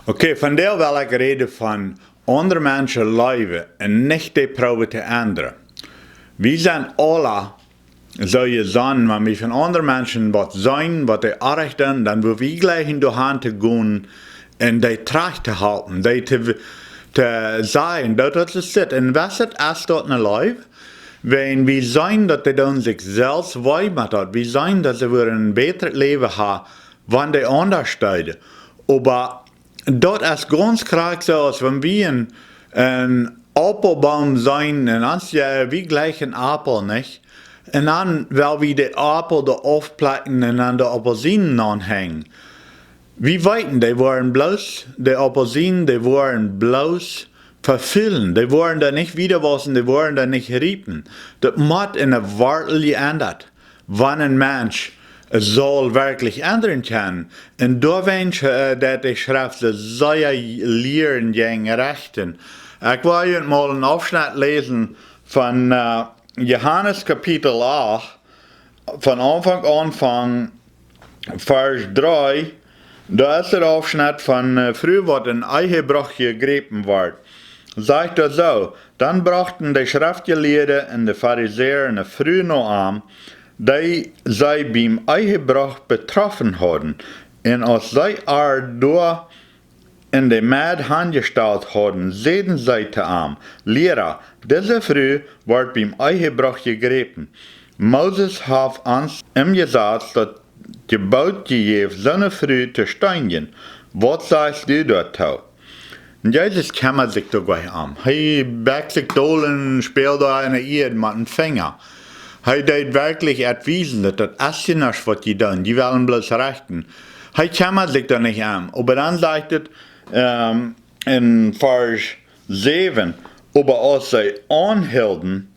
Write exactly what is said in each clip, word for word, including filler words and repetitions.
Okay, vondoag well ekj räden von aundre Menschen leewen un nich dee proowen to endren. Wie sent aula soo jesonnen, wan wie von aundre Menschen waut seenen, waut dee orrajcht doonen, dan woa wie jleichen doahan to gonen un dee trajcht to halpen, dee to, to sajen, daut daut es dit. Un wes et es daut ne Leew, wan wie seenen daut dee doonen sikj selfst wee met daut, wie seenen daut see wudden een bätret Läwen haben, wan dee aundasch deeden. Oba daut es gaunz krakjt soo aus wan wie een, een Aupelboom seenen un ons, jo, wie jleichen Aupel nich. Un dan well wie dän Aupel doa aufplekjen un dan de Aupelsienen aunhenjen. Wie weeten, dee woaren bloos, de Aupelsienen, dee woaren bloos vefaulen. Dee woaren doa nich wieda wausen, dee woaren doa nich riepen. Daut mott enne Wortel jeendat, wan een Mensch saul werkjlich endren kjennen. Un doawäajen, äh, deit de Schreft sea lieren jäajen rechten. Ekj well junt mol een Aufschnett läsen von, äh, Johanes Kapitel acht, von Aunfank aun, von Varsch dree, doa es de Aufschnett von, äh, Fru, waut en Ehebruch jegräpen wort. Sajcht daut soo: Dan brochten de Schreftjelieede un de Farisäa ne Fru no am, dee see biem Ehebruch jetroffen hauden. Un aus see ar doa en de Medd hanjestalt hauden, säden see to am: Liera, dise Fru wort biem Ehebruch jegräpen. Moses haft ons em Jesaz daut Jeboot jejäft, soone Fru to steenjen. Waut sajchst du doatoo? Un Jesus kjemmat sikj doa nich om. Hee bekjt sikj dol un spält doa enne Ieed met een Finja. Hee deit werkjlich et wiesen, daut daut es je nuscht, waut jie doonen. Jie wellen bloos rechten. Hee kjemmat sikj doa nich om. Oba dan sajcht et, ähm, en Varsch säwen: Oba aus see aunhilden,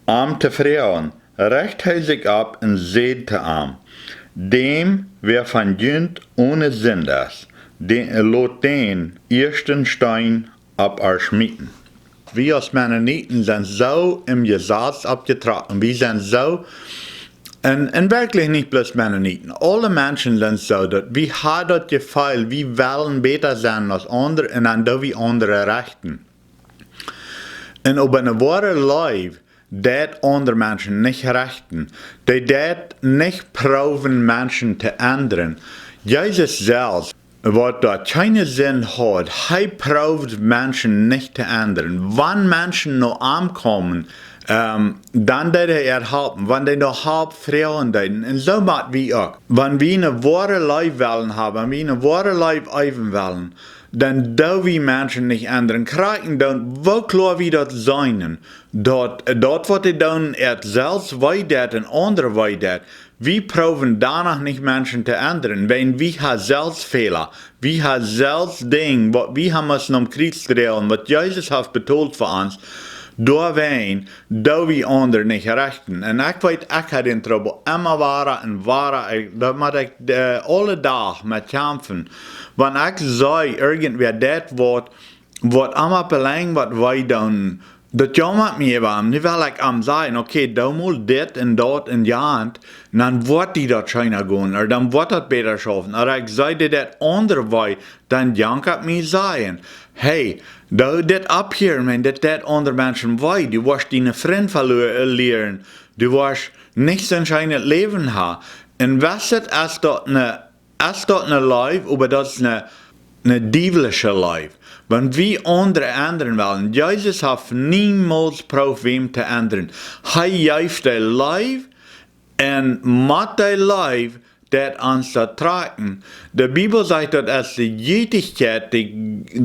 am to froagen, recht hee sikj opp un säd to am: Däm, wäa von junt one Sind es, dee, lot dän ieeschten Steen opp ar schmieten. Wie aus Mennoniten sent soo em Jesaz oppjetrocken. Wie sent soo, un, un werkjlich nich bloos Mennoniten. Aule Menschen sent soo, daut wie haben daut Jefeel, wie wellen bäta sennen aus aundre, un dan doo wie aundre rechten. Un opp eene woare Leew deit aundre Menschen nich rechten. Dee deit nich proowen Menschen to endren. Jesus selfst, waut doa kjeene Sind haud, hee proowd Menschen nich to endren. Wan Menschen no am kaumen, ähm, dan deed hee an halpen. Wan dee no Help froagen deeden, un soo motten wie uk. Wan wie eene woare Leew wellen haben, wan wie eene woare Leew eewen wellen, dan doo wie Menschen nich endren. Krakjt dan, woo kloa wie daut seenen, daut, daut waut dee doonen, et selfst wee deit un aundre wee deit. Wie proowen doano nich Menschen to endren, wiels wie haben selfst Fäla, wie haben selfst Dinja, waut wie haben motten aum Kjriez droagen, waut Jesus haft betolt fa ons. Doawäajen doo wie aundre nich rechten. Un ekj weet, ekj hab dän Trubbel emma wada un wada. Ekj, doa mott ekj, äh, aule Dach met kjamfen. Wan ekj see irjentwäa deit waut, waut emma belangt, waut wie doonen, daut jaumat mie äwa am. Nu well ekj am sajen: Okay, doo mol dit un daut un jant, un dan woat die daut scheena gonen, ooda dan woat daut bäta schaufen. Ooda ekj see die daut aundre wee, dan jankat mie sajen: Hey, doo dit opphieren, wiels dit deit aundre Menschen wee. Du woascht diene Frind veloa-, äh, lieren. Du woascht nich soon scheenet Läwen haben. Un wes et, es daut ne, es daut ne Leew, oba daut es ne, ne diewlische Leew. Wan wie aundre endren wellen, Jesus haft niemols proowt wäm to endren. Hee jeef de Leew, un met de Leew deit ons daut trakjen. De Bibel sajcht, daut es de Jietichkjeit, de,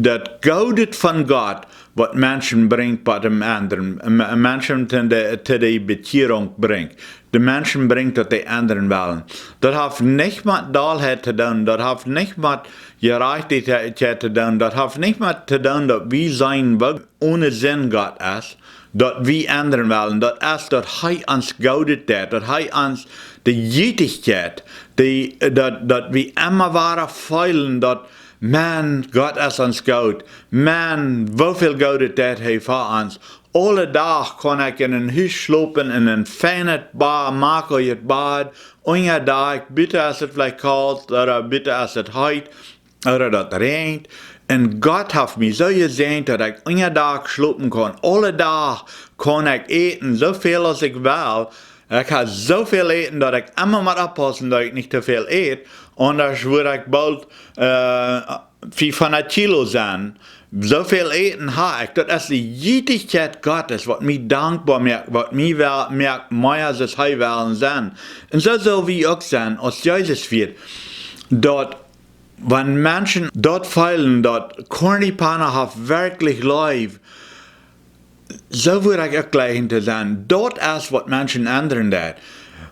daut Goodet von Gott, waut Menschen brinjt bie däm endren, M-, Menschen to de, to de Bekjierunk brinjt. De Menschen brinjt, daut dee endren wellen. Daut haft nich met Dolheit to doonen, daut haft nich met Jerajchtichkjeit to doonen, daut haft nich met to doonen, daut wie seenen, woo one Sind Gott es, daut wie endren wellen. Daut es, daut hee ons Goodet deit, daut hee ons de Jietichkjeit, de, daut, daut wie emma wada feelen, daut, Maun, Gott es ons goot. Maun, woo väl Goodet deit hee fa ons. Aule Dach kaun ekj en een Hus schlopen, en een feinet Bad, makelijet Bad, unja Dakj, buten es et veleicht kolt, ooda buten es et heet. ooda daut räajent. Un Gott haft mie soo jesäajent, daut ekj unja Dak schlopen kaun. Aule Dach kaun ekj äten, soo väl aus ekj well. Ekj hab soo väl Äten, daut ekj emma mott oppaussen, daut ekj nich too väl ät. Aundasch wudd ekj boolt, äh, fiefhundat Kilo sennen. Soo väl Äten hab ekj. Daut es de Jietichkjeit Gottes, waut mie dankboa moakt, waut mie well, moakt mea aus hee well sennen. Un soo sull wie uk sennen, aus Jesus wia. Daut, wan Menschen daut feelen, daut Corny Penner haft werkjlich leef, soo wudd ekj uk jleichen to sennen. Daut es, waut Menschen endren deit.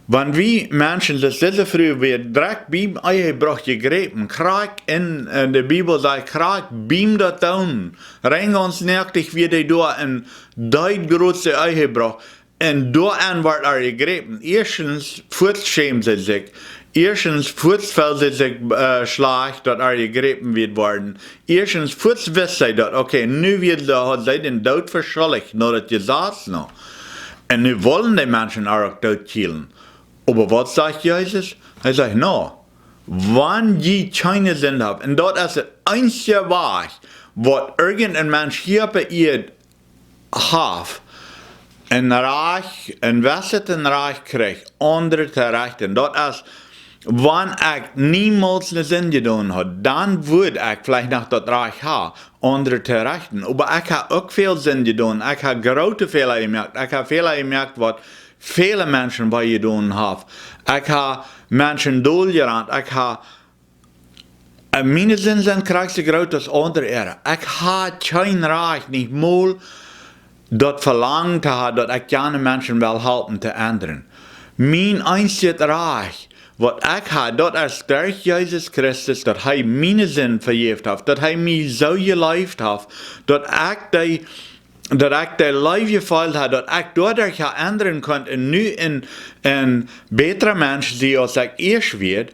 Wan wie Menschen, soo aus dise Fru, wia direkt biem Ehebruch jegräpen, krakjt en, en de Bibel sajcht, krakjt biem daut doonen. Rein gaunz noaktich wia dee doa un deed grooten Ehebruch. Un doaraun wort see jegräpen. Ieeschtens, fuaz schämd see sikj. Ieeschtens, fuaz feeld see sikj, äh, schlajcht, daut see jegräpen wia worden. Ieeschtens, fuaz wist see daut, okay, nu wia see, haud see dän Doot veschuldicht, no daut Jesaz no. Un nu wullen de Menschen äa uk doot kjielen. Oba waut sajcht Jesus? Hee sajcht, no, wan jie kjeene Sind haben, un daut es daut eensje Wajch, waut irjent een Mensch hia opp de Ieed haft, een Rajcht, een Wesset, een Rajcht kjricht, aundre to rechten. Daut es, wan ekj niemols ne Sind jedonen haud, dan wudd ekj veleicht noch daut Rajcht haben, aundre to rechten. Oba ekj hab uk väl Sind jedonen. Ekj hab groote Fäla jemoakt. Ekj hab Fäla jemoakt, waut väle Menschen wee jedonen haft. Ekj hab Menschen doljerant. Ekj hab, äh, miene Sind sent krakjt soo groot aus aundre äare. Ekj hab kjeen Rajcht, nich mol daut Velangen to haben, daut ekj aundre Menschen well halpen to endren. Mien eensjet Rajcht, waut ekj hab, daut es derch Jesus Christus, daut hee miene Sind vejäft haft, daut hee mie soo jeleeft haft, daut ekj dee, daut ekj dee Leew jefeelt hab, daut ekj doaderch hab endren kunt un nu een, een bätra Mensch sie aus ekj ieescht wia.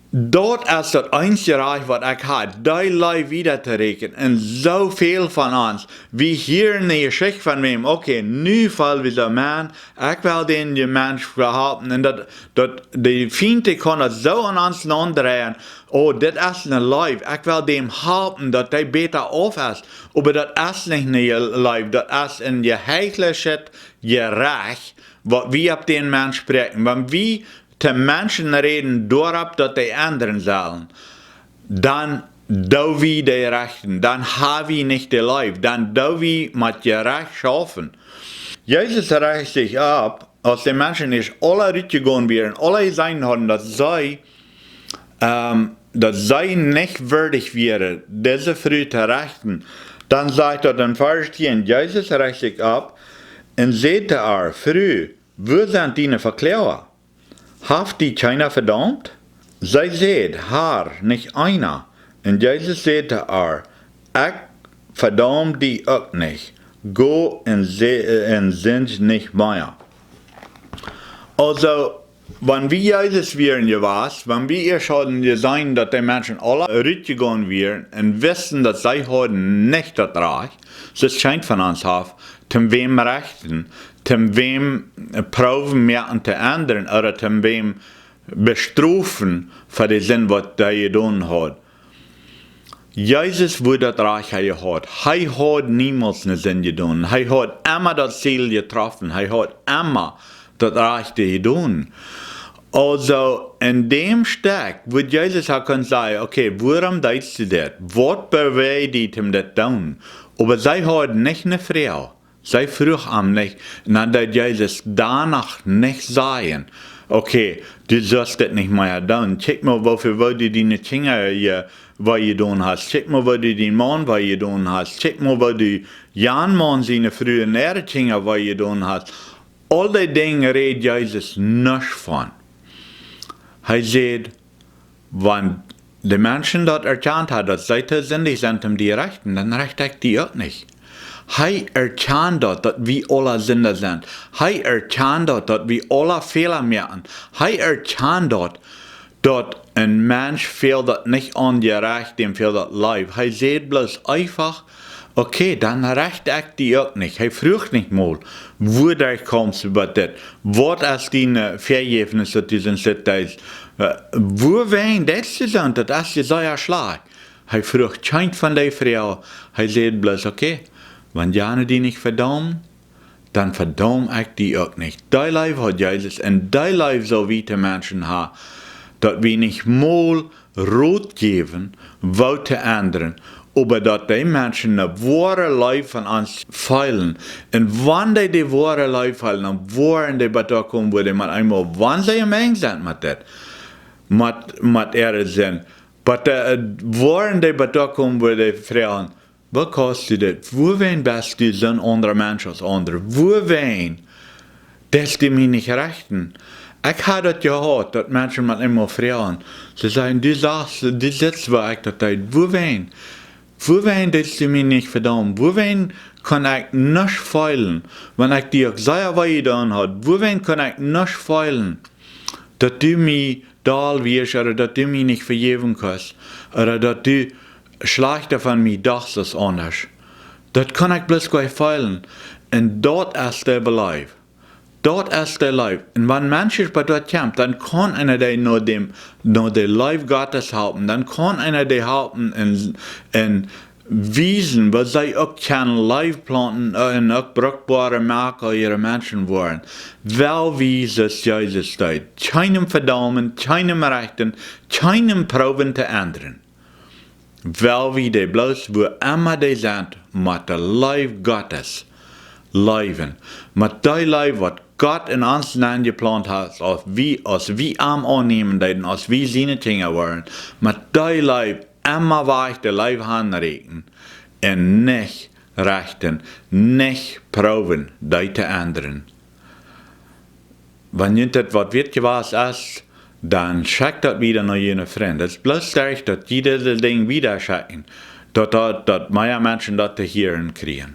Daut es daut eensje Rajcht, waut ekj hab, dee Leew wieda to räkjen. Un soo väl von ons, wie hieren ne Jeschicht von wäm, okay, nu feel wie soo, Maun, ekj well dän Mensch halpen. Un daut, daut, de Fient, dee kaun daut soo aun ons aundreien, oh, dit es ne Leew, ekj well däm halpen, daut dee bäta auf es. Oba daut es nich ne Leew, daut es een jeheilichtet Jerecht, waut wie opp dän Mensch spräakjen. Wan wie to Menschen räden, doaropp, daut dee endren sellen, dan doo wie dee rechten, dan hab wie nich de Leew, dan doo wie met Jerecht schaufen. Jesus recht sikj opp, aus de Menschen ieescht aula rutjegonen wieren, aula jeseenen hauden, daut see, ähm, daut see nich wieedich wieren, dise Fru to rechten, dan sajcht daut en Varsch tieen, Jesus recht sikj opp un säd to äa: Fru, wua sent diene Vekloaga? Haft die kjeena vedaumt? See säd: Har, nich eena. Un Jesus säd to äa: Ekj vedaum die uk nich. Go un se-, un sind nich mea. Aulsoo, wan wie Jesus wieren jewast, wan wie ieescht hauden jeseenen, daut de Menschen aula rutjegonen wieren un wisten, daut see hauden nich daut Rajcht, soo aus kjeen von ons haft, toom wäm rechten, toom wäm, äh, proowen moaken to endren, ooda toom wäm bestrofen fa de Sind, waut dee jedonen haud. Jesus wudd daut Rajcht haben jehaut. Hee haud niemols ne Sind jedonen. Hee haud emma daut Ziel jetroffen. Hee haud emma daut Rajchte jedonen. Aulsoo, en däm Stekj wudd Jesus ha kunt sajen: Okay, wuarom deist du dit? Waut bewäacht die toom dit doonen? Oba see haud nich ne Froag. See fruach am nich, un dan deed Jesus doano nich sajen: Okay, du sust dit nich mea doonen. Kjikj mau, woo väl woo du diene Kjinja je-, wee jedonen hast. Kjikj mau, woo du dien Maun wee jedonen hast. Kjikj mau, woo du jan Maun siene Fru un äare Kjinja wee jedonen hast. Aul dee Dinja räd Jesus nuscht von. Hee sajcht: Wan de Menschen daut erkjant haben, daut see to sindich sent, om die rechten, dan recht ekj die uk nich. Hee erkjant daut, daut wie aula Sinda sent. Hee erkjant daut, daut wie aula Fäla moaken. Hee erkjant daut, daut een Mensch fält daut nich aun Jerecht, däm fält daut Leew. Hee sajcht bloos eefach, Okay, dan recht ekj die uk nich. Hee fruach nich mol, woo du kaumst äwa dit. Waut es diene Vejäwnis, daut du sent dit deist? Wuawäajen deist du sent, daut es je sea schlajcht. Hee fruach kjeene von dee Froagen. Hee säd bloos: Okay, wan jane die nich vedaumen, dan vedaum ekj die uk nich. Dee Leew haud Jesus, un dee Leew sull wie to Menschen haben, daut wie nich mol Rot jäwen, waut to endren, oba daut dee Menschen ne woare Leew von ons feelen. Un wan dee de woare Leew feelen, dan woaren dee bat doa komen, wua dee mau eemol, wan see em Enj sent met dit, met, met äare Sind, bat dee, woaren dee bat doa komen, wua dee froagen: Woo kaust du dit? Wuawäajen best du soon aundra Mensch aus aundre? Wuawäajen deist du mie nich rechten? Ekj hab daut jehaut, daut Menschen met eemol froagen. See sajen: Du sajchst, du sitst, wua ekj daut deed. Wuawäajen? Wuawäajen deist du mie nich vedaumen? Wuawäajen kunn ekj nuscht feelen, wan ekj die uk sea wee jedonen haud? Wuawäajen kunn ekj nuscht feelen, daut du mie doll wieescht, ooda daut du mie nich vejäwen kaust, ooda daut du schlajchta von mie dochst aus aundasch? Daut kunn ekj bloos nich feelen. Un daut es de Leew. Daut es de Leew. Un wan Menschen bat doa kjemt, dan kaun eena dee no däm, no de Leew Gottes halpen. Dan kaun eena dee halpen un, un wiesen, woo see uk kjennen Leew plaunten, äh, un uk bruckboare Makjlichkjeiten fa Menschen woaren. Wiels wie soo aus Jesus deeden. Kjeenem vedaumen, kjeenem rechten, kjeenem proowen to endren. Wiels wie dee bloos, wua emma dee sent, met de Leew Gottes leewen. Met dee Leew, waut Gott en ons nenjeplaunt haud, aus wie, aus wie am aunnämen deeden, aus wie siene Kjinja wieren. Met dee Leew emma wada de Leew aunräakjen un nich rechten, nich proowen dee to endren. Wan junt daut waut wieet jewast es, dan schekjt daut wieda no june Frind. Daut es bloos derch daut jie dit Dinkj wieda schekjen, daut, daut, daut mea Menschen daut to hieren kjrieen.